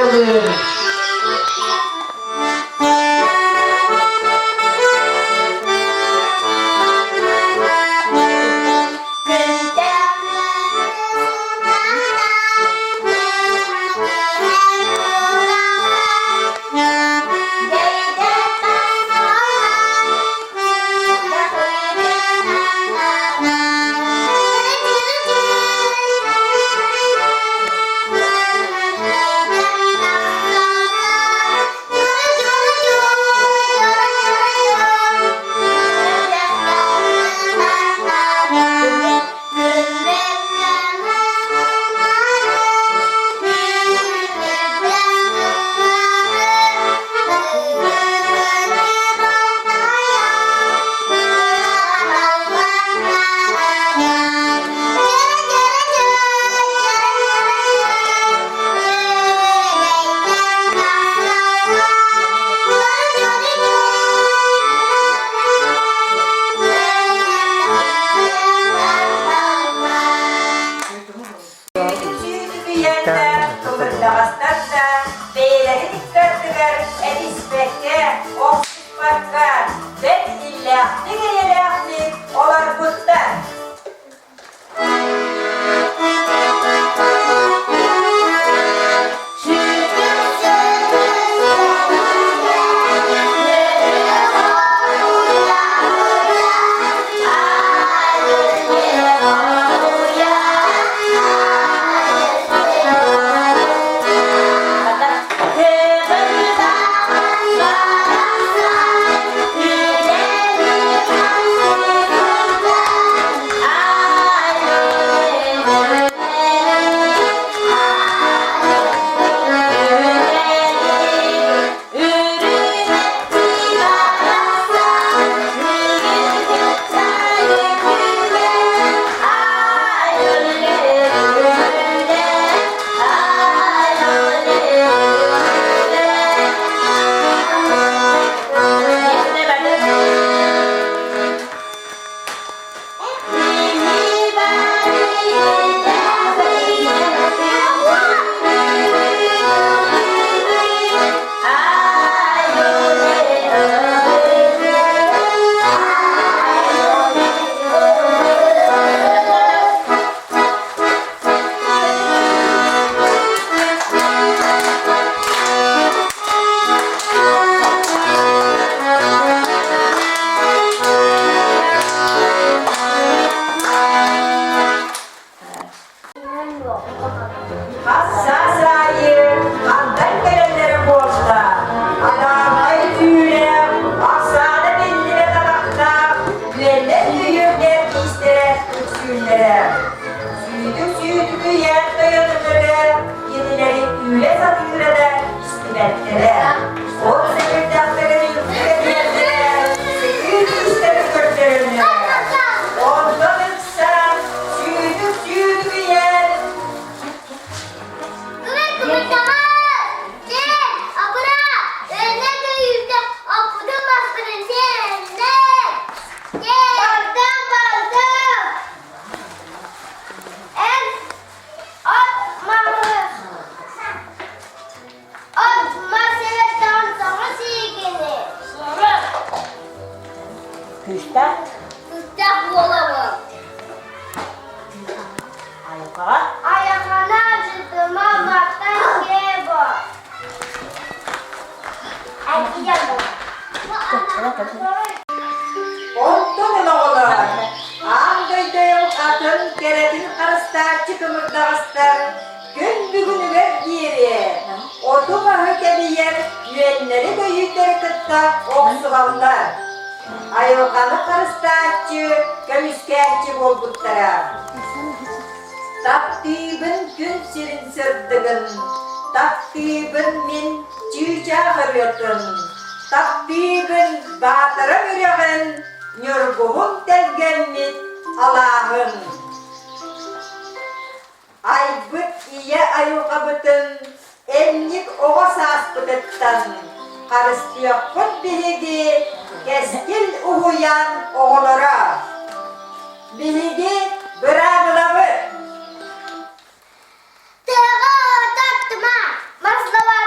арыалыыр. Сүүтүкүйэннэр, кымырдаҕастар да бэйэлэрин ыккардыгар этиспэккэ, охсуспакка, бэрт иллээхтик-эйэлээхтик олорбуттар. Хас саас аайы хантан кэлэллэрэ буолла, адаархай түүлээх, ахсаана биллибэт атахтаах үөллэр үүйүрдэр тиистэрэ үксүүллэрэ. Сүүтүк сүүтүкүйээн тойонугары кинилэри күүлэ сатыыра да истибэттэрэ. Ол сэбирдэхтэрин үрдүгэ сытыы тиистэрин көрдөрөллөрө. Онтон ыксаан сүүтүк сүүтүкүйээн Күүстээх? Күүстээх буолабын. Айылҕаҕа? Айылҕаны алдьатыма мантан киэбо. Онтон оҕолор аан дойду атын кэрэтин харыстааччы кымырдаҕастар күн бүгүнүгэр диэри оту-маһы кэбийэр үөннэри-көйүүрдэри кытта охсуһаллар. Айылҕаны харыстааччы, көмүскээччи буолбуттара. Таптыыбын күн сирин сырдыгын, таптыыбын мин чыычаах ырыатын, таптыыбын баатарам үрэҕин, ньургуһун тэлгэммит алааһын. Айбыт ийэ айылҕабытын Эмньик оҕо сааспытыттан харыстыахпыт биһиги кэскил уһуйаан оҕолоро. Биһиги быраабылабыт. Тыаҕа тартыма, мас да бар.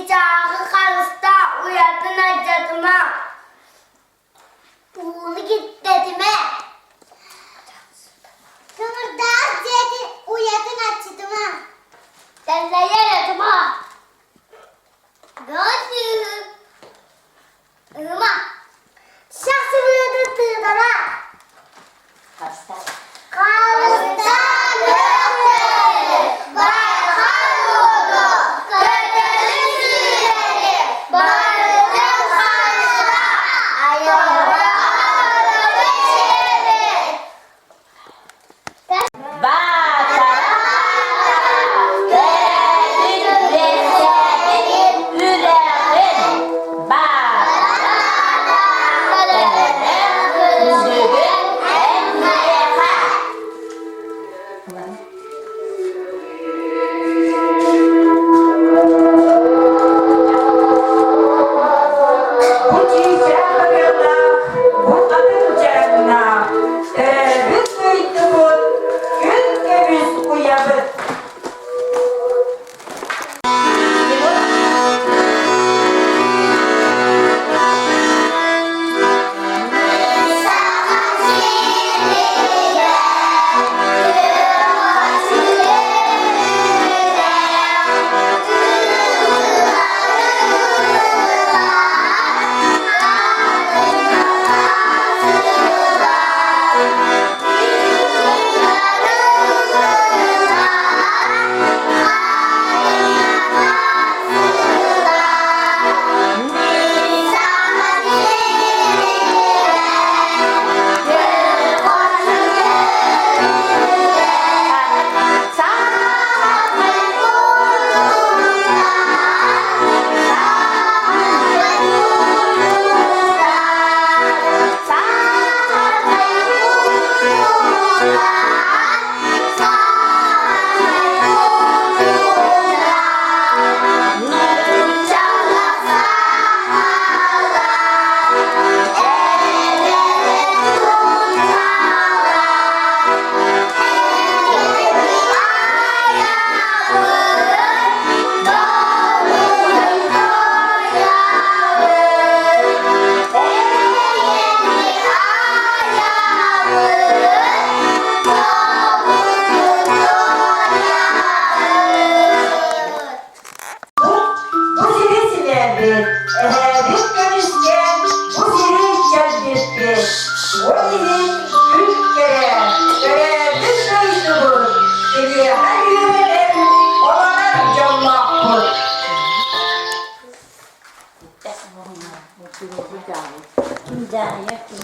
Чыычааҕы харыстаа, уйатын алдьатыма. Ууну киттэтимэ. Кымырдаах дьиэтин уйатын аччытыма. Тэллэйэр атыма. Бөҕө сыыһы ыма. Шахсыбыты тыытара. Харыстаа көтөрү, байҕал уоту, көтөрү сүүрэри, барытын харыстаа, айылҕа сиэри. Баатара төрөөбүт үөскээбит үрэҕин Баатара бүгүн эн миэхэ. Бу чыычаах ырыалаах, бу атын дьарыгнаах, төрөөбүт дойдубут, күн көмүс уйабыт. Саха сиригэр Бу сири силээбит, эһээбит көмүскээн, бу сири чэлгиппит. Ол иһин күн кэрэ, төрөөбүт дойдубут, киниэхэ үөрэнэн олорор дьоллоохпут. Ким дьаһайар, ким